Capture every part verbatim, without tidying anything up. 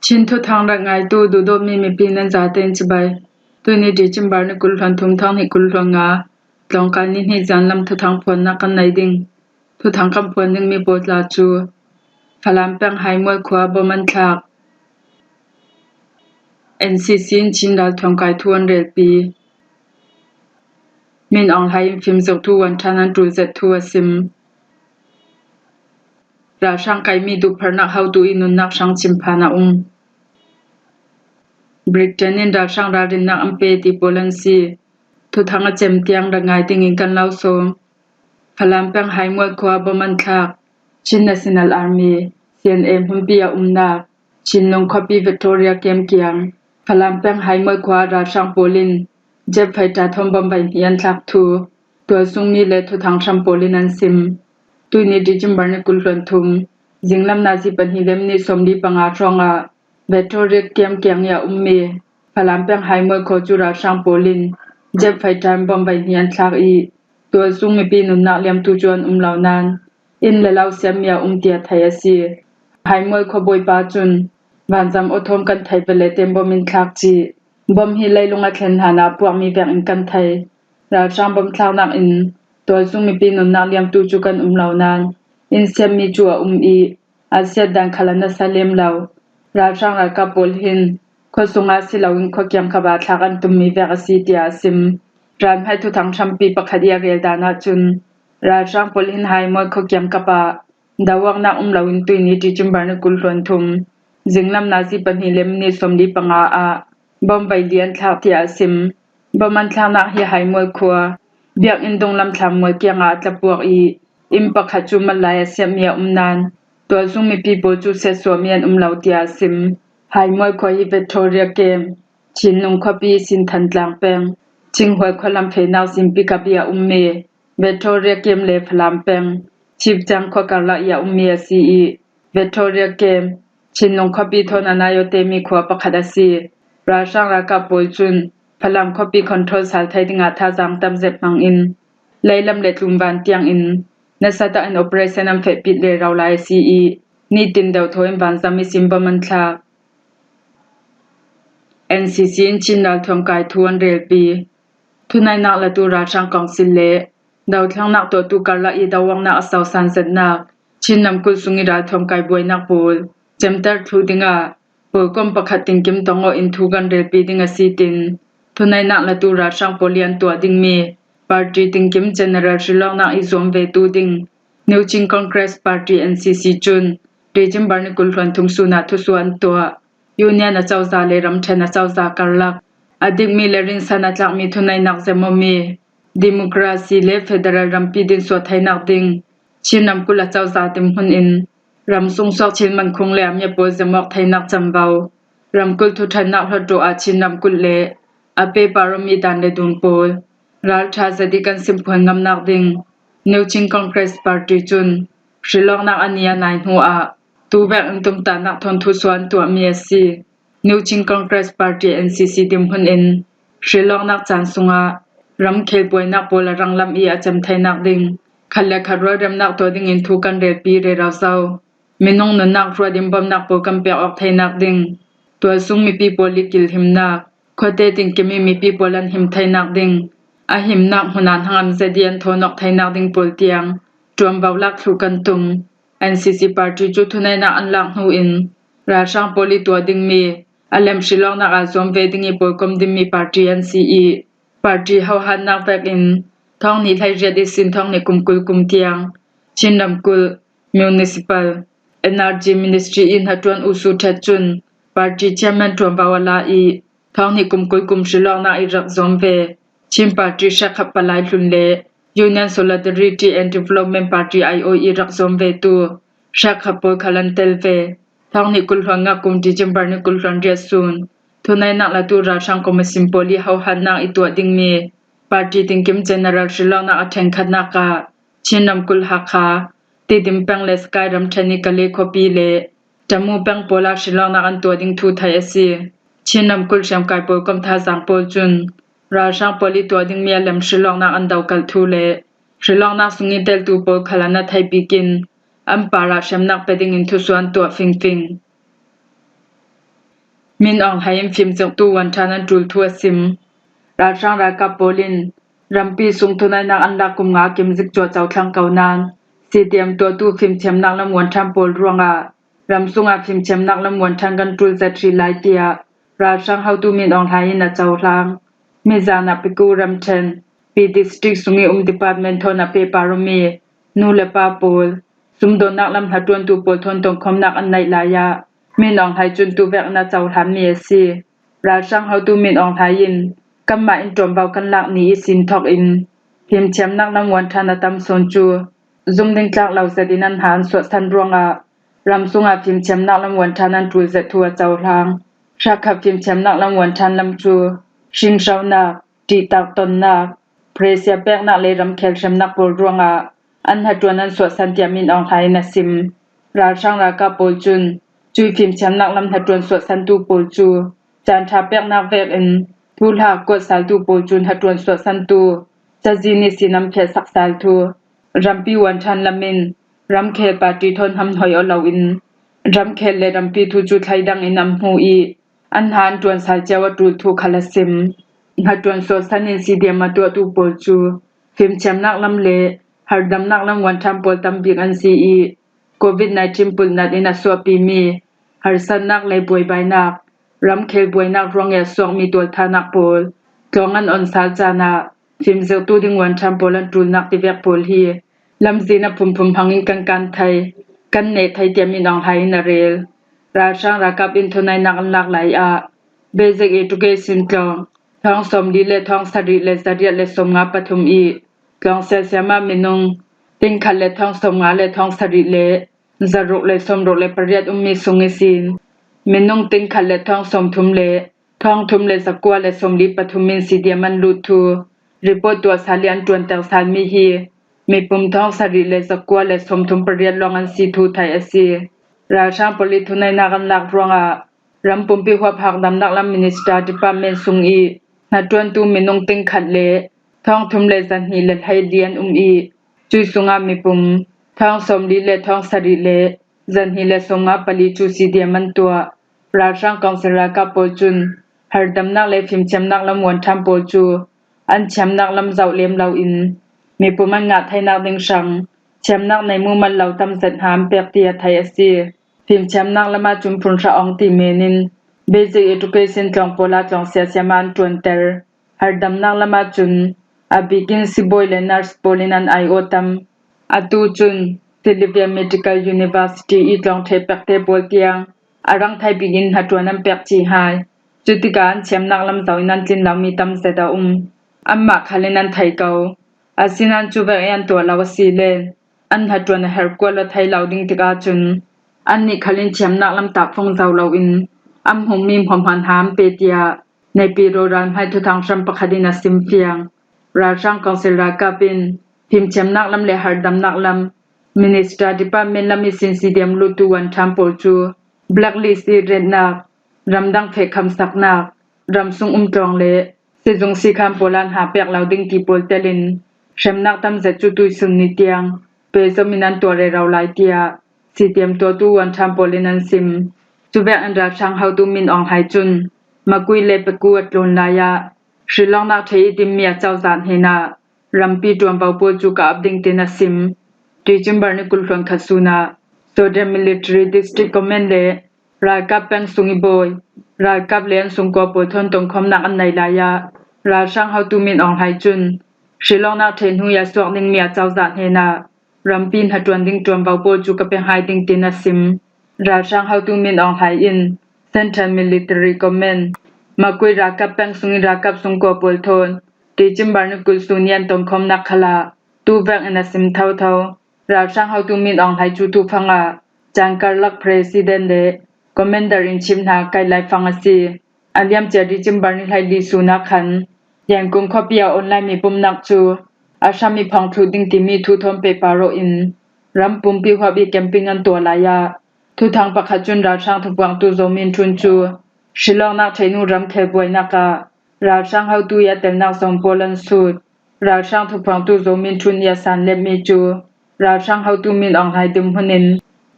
Chin thuthang rak ngaitu duhdawtmi mipi nan zaten cibai. Tuni December ni kul hluan thum, thawng hnih kul hluan nga, tlawngkai ni hnih zanlam thuthang phuannak kan nei ding. Thuthang kan phuan dingmi pawl tla cu Falam peng Haimual khua bom an thlak. N C C in Chin ralthuam kai thu an relpi. Min Aung Hlaing in fimzok thu uan ṭhan an ṭul zet thu a sim. Ralhrang kaimi duhpharnak hotu i nunnak hrang chim phan a um. Britain in ralhrang ralrinnak an pe ti pawl an si. Thuthang a cem tiang rak ngai dingin kan lo sawm. Falam peng Haimual khua bom an thlak. Chin National Army, C N A hmunpi a umnak Chinlung khuapi Victoria Camp kiang Falam peng Haimual khua ralhrang pawl in jet fighter thawn bom vai hnih an thlak thu tualsungmi le thuthang hram pawl in an sim. Tuni December ni kul hluan thum, zinglam nazi pahnih le minit sawmli panga hrawngah Victoria Camp kiang i a ummi Falam peng Haimual khua cu ralhrang pawl in jet fighter in bom vai hnih an thlak i, tualsung mipi nunnak liamtu cu an um lo nain, inn le lo siammi a um tiah theih a si. Haimual khuabawipa cun, vanzam aw thawm kan theih ve le ten bom in thlak cih. Bom hi leilung a thlen hlanah puakmi vekin kan thei. Ralhrang bom thlaknak in tualsung mipi nunnak liamtu cu kan um lo nain, inn siammi cu a um i, a siat dan khal a nasa lem lo. Ralhrang ralkap pawl hin khuasung ah si loin khua kiangkap ah thlak an tummi vek a si, tiah a sim. Ralhmai thuthang hrampi pakhat i a rel dan ahcun, ralhrang pawl hin Haimual khua kiangkap ah doawknak um loin tuni December ni kul hluan thum, zinglam nazi pahnih le minit sawmli panga ah bom vai li an thlak, tiah a sim. Bom an thlaknak hi Haimual khua biakinn dunglam thlammual kiangah a tlapuak i, inn pakhat cu malai a siatmi a um nain, tualsung mipi pawl cu siatsuahmi an um lo, tiah a sim. Haimual khua hi Victoria Camp, Chinlung khuapi Sinthan tlang peng, Chinhual khualam fehnak zin pikap i a ummi Victoria Camp le Falam peng, Chipcang khua karlak i a ummi a si i, Victoria Camp, Chinlung khuapi thawn a nai aw temi khua pakhat a si. Ralhrang ralkap pawl cun Falam khuapi control sal thei dingah thazaang tam zet hmangin, leilam le tlumvan tiangin nasa takin operation an fehpit rero lai a si i, nitin deuhthaw in vanzam ihsin bom an thlak. N C C in Chin ralthuam kai thu an relpi. Thunaihnak latu ralhrang kawngsil le dothlennak tuahtu karlak i doawknak a sausan zetnak Chin ramkulh sung i ralthuam kai buainak pawl cemter thluh dingah pawlkom pakhat tinkim tong aw in thu kan relpi ding a si, tin thunaihnak latu ralhrang pawl i an tuah dingmi party tinkim general hrilawknak i zuam vetu ding New Chin Congress Party, N C C, cun December ni kul hluan thum sun ah thusuah an tuah. Union acozah le ramṭhen acozah karlak a dikmi le rinsan a tlakmi thunaihnak zem awmi democracy le federal rampi dinsuah theinak ding Chin ramkulh acozah dinhmun in ram sungsuak thil mankhung le a miapawl zem awk theinak camvo, ramkulh thuṭhennak hlawt rawh ah Chin ramkulh le a pehpar awmi dan le dun pawl ralṭha zet i kan simphuan ngamnak ding New Chin Congress Party cun hrilawknak a ni a nai hnu ah tuvek in tumtahnak thawn thusuah an tuahmi a si. New Chin Congress Party, N C C, dinhmun in hrilawknak caan sungah ramkhel buainak pawl a ranglam i a cem theinak ding, khat le khat rualremnak tuah dingin thu kan relpi rero zo. Minung nunnak ruat in bawmhnak pawl kan pek awk theinak ding, tualsung mipi pawl i kilhimnak, khuate tinkim i mipi pawl an him theinak ding, a himnak hmun ah hnangam zet i an thawn awk theinak ding pawl tiang ṭuanvo lak thluh kan tum. N C C party cu thuneihnak an lak hnu in ralhrang pawl i tuah dingmi a lem hrilawknak aa zuam ve ding i pawlkom dinmi party an si i, party hohatnak vekin thawng hnih hleiriat ihsin thawng hnih kum kul kum tiang Chin ramkulh Municipal Energy Ministry i hnaṭuan U Su Ṭhet cun party chairman ṭuanvo a la i, thawng hnih kum kul kum hrilawknak i rak zuam ve Chin Party hrekkhat palai hlun le Union Solidarity and Development Party, I O, i rak zuam vetu hrekkhat pawl khal an tel ve. Thawng hnih kul hluan nga kum December ni kul hluan riat sun thuneihnak latu ralhrang commission pawl i hohatnak i tuah dingmi party tinkim general hrilawknak a ṭhenkhatnak ah Chin ramkulh Hakha, Tidim peng le Sagaing ramṭhen i Kale khuapi le Tamu peng pawl ah hrilawknak an tuah ding thu theih a si. Chin ramkulh hriamkai pawlkom thazaang pawl cun ralhrang pawl i tuah dingmi a lem hrilawknak an dokalh thu le hrilawknak sung i teltu pawl khal an a theih bik in an par ah hremnak pe dingin thusuah an tuah fingfing. Min Aung Hlaing in fimzirhtu Won Tran an ṭul thu a sim. Ralhrang ralkap pawl in rampi sung thunainak an lak kum nga kimzik cuahco thlang ko nain, C T M tuahtu fimthiamnak lam Won Tran pawl ruangah ram sungah fimthiamnak lam Won Tran kan ṭul zet hrih lai, tiah ralhrang hotu Min Aung Hlaing in a cohlang. Mizan ah Pegu ramṭhen, Pi District sung i um department thawn a pehpar awmi nu le pa pawl, sumdawnnak lam hnaṭuantu pawl thawn tongkhawmnak an neih lai ah, Min Aung Hlaing cun tuvek in a cohlanmi a si. Ralhrang hotu Min Aung Hlaing in, kanmah in ṭuanvo kan lak ni ihsin thawk in fimthiamnak lam Won Tran a tam sawn cu zumding tlak lo zetin an ha an suahsan ruangah ram sungah fimthiamnak lam Won Tran an ṭul zet thu a cohlang. Hrakhat fimthiamnak lam Won Tran lam cu hrinhronak, ṭihtak tonnak, pressure peknak le ramkhel hremnak pawl ruangah an hnaṭuan an suahsan, tiah Min Aung Hlaing in a sim. Ralhrang ralkap pawl cun cui fimthiamnak lam hnaṭuan suahsantu pawl cu caan ṭha peknak vekin thuhla kuatsaltu pawl cu hnaṭuan suahsantu cazin ihsin an phiahsak sal thu, rampi Won Tran lam in ramkhel party thawn hamhoi aw loin ramkhel le rampi thu cu thleidang in an hmu i an ha an ṭuan sal cio a ṭul thu khal a sim. Hnaṭuan suahsan in C D M a tuahtu pawl cu fimthiamnak lam le hardamnak lam Won Tran pawl tam bik an si i, covid nineteen pulhnat in a suahpimi harsatnak le buaibainak, ramkhel buainak ruang i a suakmi tualthanak pawl tlawng an on sal caan ah fimzirhtu ding Won Tran pawl an ṭulnak tivek pawl hi lamzin a phunphun hmangin kan kan thei, kan neh thei, tiah Min Aung Hlaing in a rel. Ralhrang ralkap in thunainak an lak lai ah basic education tlawng thawng sawmli le thawng sarih le zariat le sawmnga pathum i tlawng siasiama minung tingkhat le thawng sawmnga le thawng sarih le zaruk le sawmruk le pariat ummi sung ihsin minung tingkhat le thawng sawmthum le thawng thum le zakua le sawmli pathum in C D M an lut thu report tuah sal i an ṭuanter salmi hi mipum thawng sarih le zakua le sawmthum pariat lawng an si thu theih a si. Ralhrang pawl i thunainak an lak ruangah ram pumpi huap hardamnak lam Minister Department sung i hnaṭuantu minung tingkhat le thawng thum le zahnih le hleili an um i, cui sungah mipum thawng sawmli le thawng sarih le zahnih le sawmnga pali cu C D M an tuah. Ralhrang Council ralkap pawl cun hardamnak le fimthiamnak lam Won Tran pawl cu an thiamnak lam zoh lem loin mipum an ngah theinak ding hrang thiamnak nei mumal lo tam zet ha an pek, tiah theih a si. Fimthiamnak lam ah cun phunhrah awng ti men in basic education tlawng pawl ah tlawng siasiama an ṭuanter. Hardamnak lam ah cun a bikin sibawi le nurse pawl in an aiawh tam. Atu cun Silvia Medical University i tlawng ṭheh pekte pawl tiang a rang thei bikin hnaṭuan an pek ci hai. Cutikah an thiamnak lam zoh in an tlin lomi tam zet a um. Anmah khal in an thei ko. Asinain cuvek i an tuah lo a si le an hnaṭuan a herh kuat lo thei lo ding tikah cun annih khal in thiamnak lam tahfung zo loin an hmuhmi hmuahhman ha an pe, tiah Naypyidaw ralhmai thuthang hram pakhat in a sim fiang. Ralhrang Council ralkap in fimthiamnak lam le hardamnak lam Minister Department lam ihsin C D M luttu Won Tran pawl cu blacklist i retnak, ramdang feh khamsaknak, ramsung umtlawng le sizung sikhan pawl ah ha pek lo ding ti pawl telin hremnak tam zet cu tuisun ni tiang pehzom in an tuah rero lai, tiah C D M tuahtu Won Tran pawl in an sim. Cuvek in ralhrang hotu Min Aung Hlaing cun Magway le Pegu a tlun lai ah hrilawknak ṭheh i timmi a cozah hnenah rampi ṭuanvo pawl cu ka ap ding tin a sim. December ni kul hluan khat sun ah Sawdar Military District Command le ralkap peng sung i bawi, ralkap le an sungkua pawl thawn tongkhawmnak an nei lai ah ralhrang hotu Min Aung Hlaing cun hrilawknak ṭheh hnu i a suak dingmi a cozah hnenah rampi hnaṭuan ding ṭuanvo pawl cu ka pe hai ding tin a sim. Ralhrang hotu Min Aung Hlaing in Central Military Command, Magway ralkap peng sung i ralkap sungkua pawl thawn December ni kul sun i an tongkhawmnak khal ah tuvek in a sim thotho. Ralhrang hotu Min Aung Hlaing cu tufang ah Caan karlak President le Commander in Chief hna kaih laifang a si. A liamcia December ni hleili sun ah khan Yangon khuapi ah online mipumnak cu a hram i phawng thluh ding timi thu thawn pehpar aw in ram pumpi huap i camping an tuah lai ah thuthang pakhat cun ralhrang thuphuangtu Zo Min Htun cu hrilawknak ṭheh hnu ramkhel buainak ah ralhrang hotu i a telnak zong pawl an sut. Ralhrang thuphuangtu Zo Min Htun i a san lepmi cu ralhrang hotu Min Aung Hlaing dinhmun in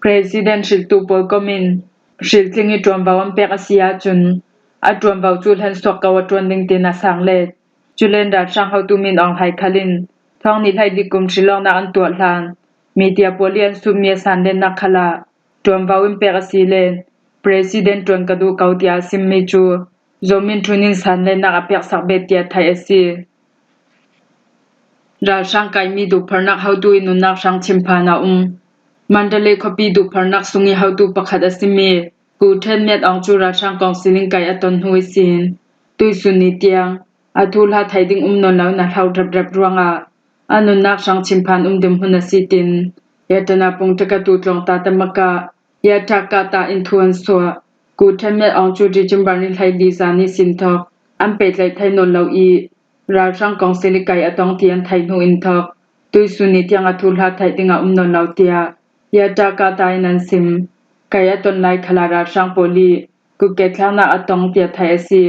President hriltu pawl kom in hriltling hi ṭuanvo an pek a si ahcun a ṭuanvo cu hlensuak ko a ṭuan ding tiin a sang let. Culen ralhrang hotu Min Aung Hlaing khal in thawng hnih hleili kum hrilawknak an tuah hlan media pawl i an summi a sanlennak khalah ṭuanvo in pek a si le President ṭuan ka duh ko tiah a simmi cu Zomin Htun in sanlennak a peksak bet tiah theih a si. Ralhrang kaimi duhpharnak hotu i nunnak hrang chimphan a um Mandalay khuapi duhpharnak sung i hotu pakhat a simi Ku Htien Miat Aung cu ralhrang kongsil in kaih a ton hnu ihsin tuisun ni tiang a thuhla theih ding um nawn lo in a hlo reprep ruangah a nunnak hrang chimphan um dinhmun a si tiin Yatana Pungtaka tu tlawng ta tamak ah Yataka ta in thu an suah. Ku Htien Miat Aung cu December ni hleili zan ihsin thawk an pehtlaih thei nawn lo i ralhrang kongsil i kaih a tong ti an theih hnu in thawk tuisun ni tiang a thuhla theih ding a um nawn lo tiah Yataka ta in an sim. Kaih a ton lai khalah ralhrang pawl i kutketthlaknak a tong tiah theih a si.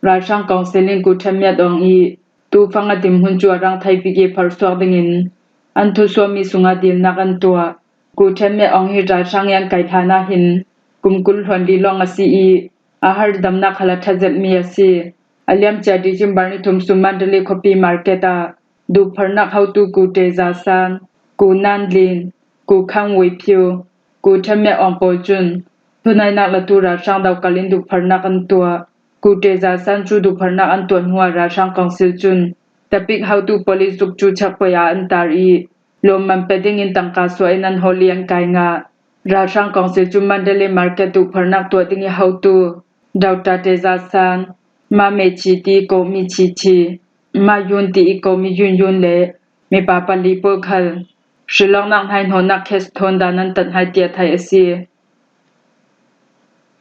Ralhrang kongsil in Ku Htien Miat Aung i tufang a dinhmun cu a rang thei bik i pharsuak dingin an thusuahmi sungah dilnak an tuah. Ku Htien Miat Aung hi ralhrang i an kaih hlan ah hin kum kul hluan li lawng a si i a hardamnak khal a ṭha zetmi a si. A liamcia December ni thum sung Mandalay khuapi market ah duhpharnak hotu Ku Te Za San, Ku Nan Lin, Ku Khang Wei Pyo, Ku Htien Miat Aung pawl cun thunaihnak latu ralhrang dokal in duhpharnak an tuah. Ku Te Za San cu duhpharnak an tuah hnuah ralhrang kongsil cun tapik hotu pawl i zuk cu checkpoint ah an tar i lawmman pe dingin tangka suah in an hawl i an kai ngah. Ralhrang kongsil cu Mandalay market duhpharnak tuah ding i hotu Doctor Te Za San, Ma Me Chi ti ko Mi Chi Chi, Ma Yun ti i ko Mi Yun Yun le mipa pali pawl khal hrilawknak hnaihnawhnak case thawn dan an tat hai tiah theih a si.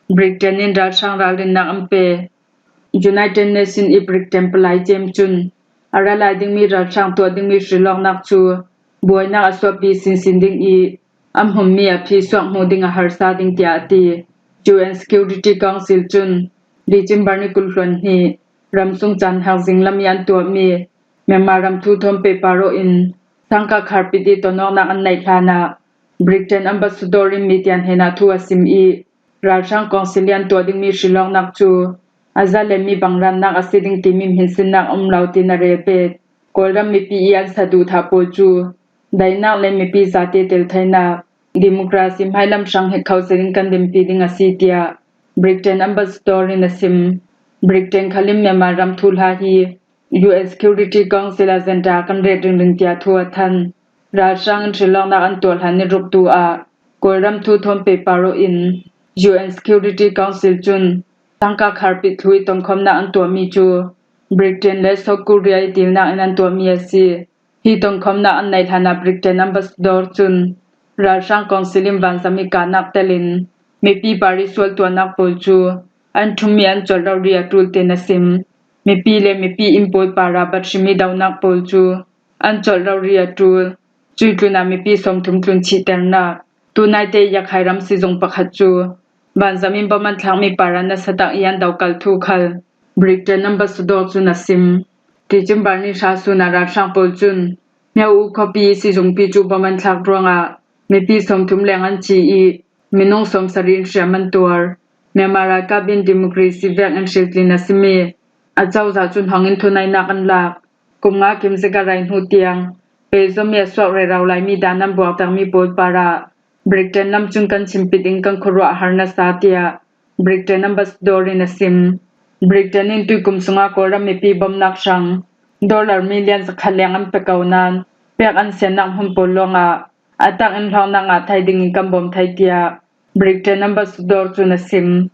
Britain in ralhrang ralrinnak an pe. United Nations i Britain palai cem cun a ra lai dingmi ralhrang tuah dingmi hrilawknak cu buainak a suahpi sinsin ding i a hmunmi a phisuak hmu ding a harsa ding tiah a ti. U N Security Council cun December ni kul hluan hnih ramsung caan hak zinglam i an tuahmi Myanmar ram thu thawn pehpar awh in sangka kharpit i tonawknak an neih hlanah Britain ambassador in media hnenah thu a sim i ralhrang kongsil i an tuah dingmi hrilawknak cu a zalenmi bangrannak a si ding timi hminsinnak a um lo tiin a rel bet. Kawlram mipi i an saduhthah pawl cu daihnak le mipi zate tel theinak, democracy hmailam hrang hek kho zetin kan dinpi ding a si tiah Britain ambassador in a sim. Britain khal in Myanmar ram thuhla hi U N Security Council agenda kan ret ringring tiah thu a than. Ralhrang in hrilawknak an tuah hlan ni ruk tu ah Kawlram thu thawn pehpar awh in U N Security Council cun tangka kharpit thlu i tonkhawmnak an tuahmi cu Britain le South Korea i dilnak in an tuahmi a si. Hi tonkhawmnak an neih hlanah Britain ambassador cun ralhrang kongsil in vanzam i kahnak telin mipi par i sual tuahnak pawl cu an ṭhummi an colh rori a ṭul tiin a sim. Mipi le mipi inn pawl parah bat hrimmi dohnak pawl cu an colh rori a ṭul. Cuih tlunah mipi sawmthum tlun chihternak, tunaite Yakhai ram sizung pakhat cu vanzam in bom an thlakmi parah nasa tak i an dokal thu khal Britain ambassador cun a sim. December ni hra sun ah ralhrang pawl cun Myo U khuapi sizungpi cu bom an thlak ruangah mipi sawmthum leng an ci i minung sawmsarih in hriam an tuar. Myanmar ralkap in democracy vek in hriltlin a simi a cozah cun hong in thunaihnak an lak. Kum nga kim zik a rai hnu tiang pehzom i a suak rero laimi dan an buaktermi pawl parah Britain lam cun kan chimpit in kan khuaruah a har nasa tiah Britain ambassador in a sim. Britain in tuikum sungah Kawlram mipi bomnak hrang dollar million zakhat leng an pe ko nain pek an siannak hmun pawl lawngah a tak in hlawknak ngah thai dingin kan bawm thai tiah Britain ambassador cun a sim.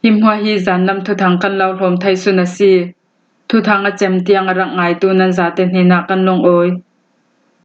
Hi hmuah hi zanlam thuthang kan lo hlawm thai sun a si. Thuthang a cem tiang a rak ngaitu nan zate hnenah kan lungawi.